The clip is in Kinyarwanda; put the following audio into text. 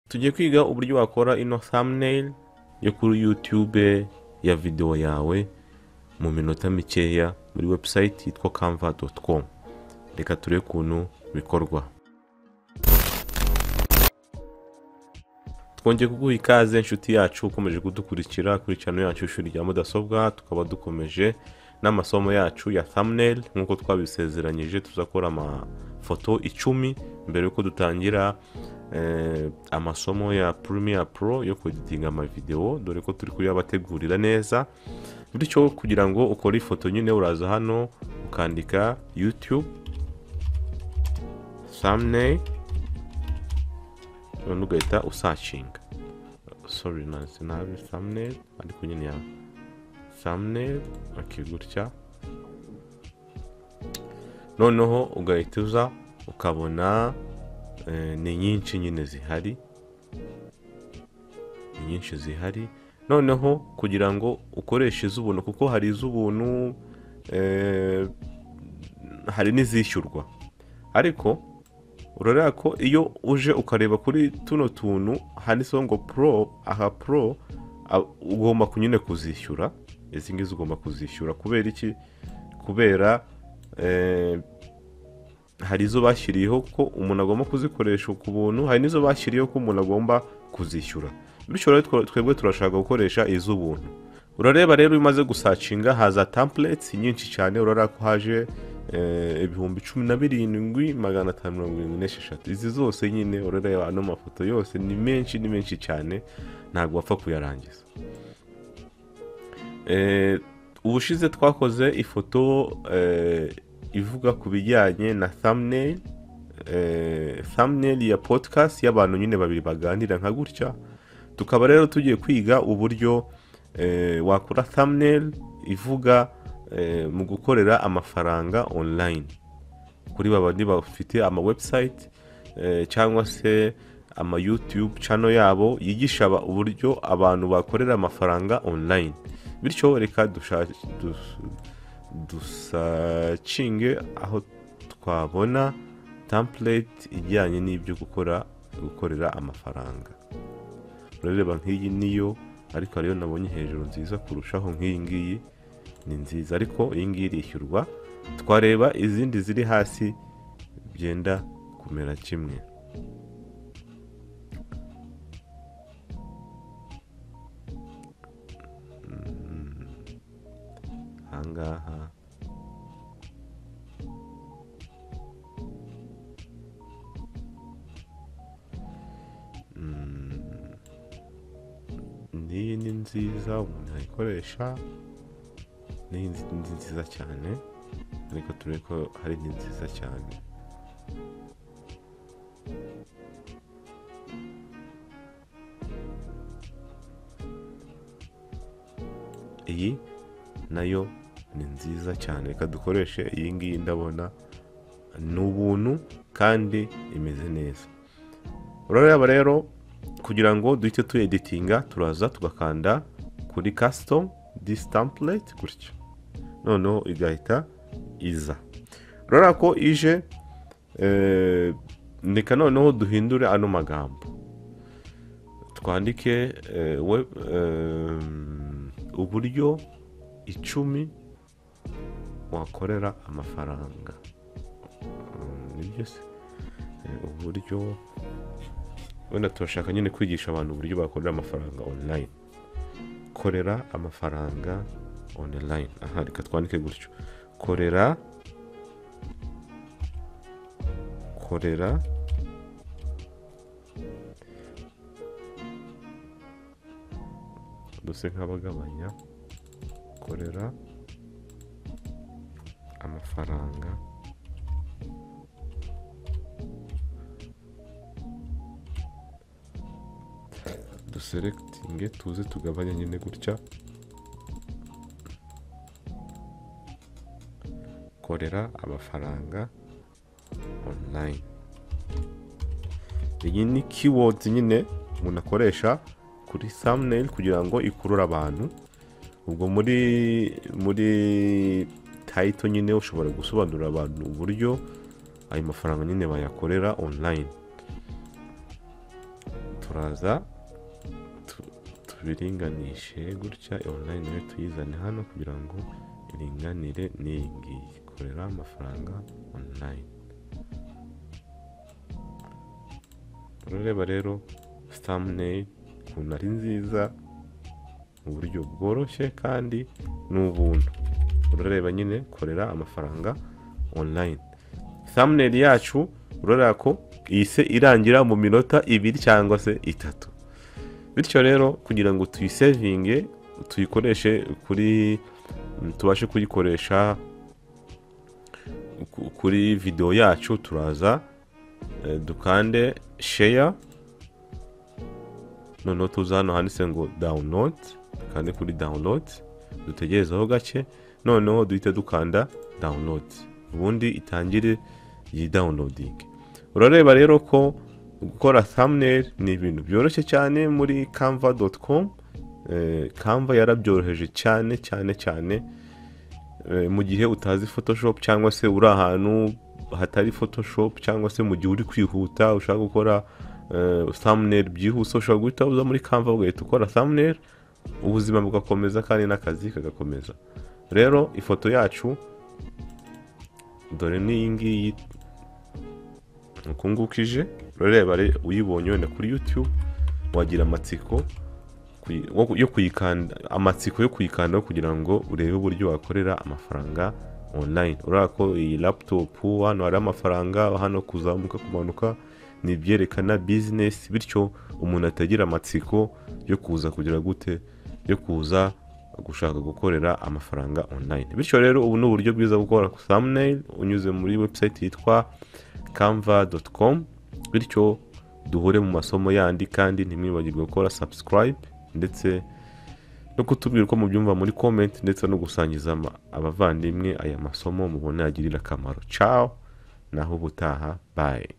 Tugiye kwiga uburyo wakora ino thumbnail yo kuri YouTube ya video yawe mu minota mikeya muri website yitwa canva.com. Reka turebe ukuntu bikorwa. Twongeye kuguha ikaze inshuti yacu ukomeje kudukurikira kuri channel yacu Ishuri rya Mudasobwa, tukaba dukomeje n'amasomo yacu ya thumbnail nk'uko twabisezeranyije. Tuzakora amafoto 10 mbere yuko dutangira amasomo ya Premiere Pro yo kweditinga amavideo, dore ko turi kuyabategurira neza. Bityo kugira ngo ukore ifoto nyine uraza hano ukandika YouTube thumbnail none ugahita usacinga. Sorry, nanditse nabi thumbnail, ariko nyine ya thumbnail okay, gutya. Noneho ugahita uza ukabona ni nyinshi nyine zihari, ni nyinshi zihari. Noneho kugira ngo ukoreshe iz'ubuntu, kuko hari iz'ubuntu hari n'izishyurwa, ariko urareba ko iyo uje ukareba kuri tuno tuntu handitseho ngo pro, aha pro ugomba kunyine kuzishyura. Izi ngizi ugomba kuzishyura kubera iki? Kubera hari izo bashyiriyeho ko umuntu agomba kuzikoresha ku buntu, hari n'izo bashyiriyeho ko umuntu agomba kuzishyura. Bityo rero twebwe turashaka gukoresha iz'ubuntu. Urareba rero umaze gusacinga haza templates nyinshi cyane. Urareba ko haje 17,576. Izi zose nyine urareba ano mafoto yose ni menshi, ni menshi cyane, ntabwo wapfa kuyarangiza. Ubushize twakoze ifoto ivuga ku bijyanye na thumbnail, thumbnail ya podcast y'abantu nyine babiri baganira nka gutya. Tukaba rero tugiye kwiga uburyo wakora thumbnail ivuga mu gukorera amafaranga online kuri babandi bafite ama website cyangwa se ama YouTube channel yabo yigisha uburyo abantu bakorera amafaranga online. Bityo reka dusacinge aho twabona template ijyanye n'ibyo gukorera amafaranga. Urareba nk'iyi niyo, ariko ariyo nabonye hejuru nziza kurushaho. Nk'iyi ngiyi ni nziza, ariko iyi ngiyi irishyurwa. Twareba izindi ziri hasi byenda kumera kimwe. Ahangaha n'iyi ni nziza, umuntu yayikoresha. Ni nziza cyane, ariko turebe ko hari ni nziza cyane. Iyi nayo ni nziza cyane, reka dukoreshe iyi ngiyi. Ndabona ni ubuntu kandi imeze neza. Urareba rero kugira ngo duhite tuyeditinga, turaza tugakanda kuri custom this template gutya, noneho igahita iza. Urareba ko ije. Reka noneho duhindure ano magambo, twandike uburyo 10 wakorera amafaranga. Nibyo se uburyo wenda turashaka nyine kwigisha abantu uburyo bakorera amafaranga online. Korera amafaranga online. Aha reka twandike gutyo, korera duse nk'abagabanya, korera amafaranga duselectinge, tuze tugabanya nyine gutya, korera amafaranga online. Iyi ni keyword nyine umuntu akoresha kuri thumbnail kugira ngo ikurure abantu. Ubwo muri title nyine ushobora gusobanurira abantu uburyo ayo mafaranga nyine bayakorera online. Turaza tubiringanishe gutya, online nayo tuyizane hano kugira ngo iringanire n'iyi ngiyi, korera amafaranga online. Urareba rero thumbnail ukuntu ari nziza mu buryo bworoshye kandi n'ubuntu. Urareba nyine korera amafaranga online. Thumbnail yacu urareba ko ihise irangira mu minota 2 cyangwa se 3. Bityo rero kugira ngo tuyisevinge tuyikoreshe kuri, tubashe kuyikoresha kuri video yacu, turaza dukande share, noneho tuza hano handitse ngo download, dukande kuri download, dutegerezeho gake, noneho duhite dukanda download, ubundi itangire iyi downloading. Urareba rero ko gukora thumbnail ni ibintu byoroshye cyane muri canva.com. Canva yarabyoroheje cyane cyane cyane. Mu gihe utazi Photoshop cyangwa se uri ahantu hatari Photoshop, cyangwa se mu gihe uri kwihuta ushaka gukora thumbnail byihuse, ushobora guhita uza muri Canva ugahita ukora thumbnail, ubuzima bugakomeza kandi n'akazi kagakomeza. Rero ifoto yacu dore n'iyi ngiyi uku nguku ije. Urareba uyibonye wenda kuri YouTube wagira amatsiko yo kuyikanda, amatsiko yo kuyikanda kugira ngo urebe uburyo wakorera amafaranga online. Urabona ko iyi laptop hano hari amafaranga, hano kuzamuka kumanuka ni ibyerekana business, bityo umuntu atagira amatsiko yo kuza kugira gute, yo kuza gushaka gukorera amafaranga online. Bityo rero ubu ni uburyo bwiza bwo gukora thumbnail unyuze muri website yitwa canva.com. Bityo duhure mu masomo yandi, kandi ntimwibagirwe gukora subscribe ndetse no kutubwira uko mubyumva muri comment, ndetse no gusangiza abavandimwe aya masomo mubona yagirira akamaro. Ciao, naho ubutaha, bye.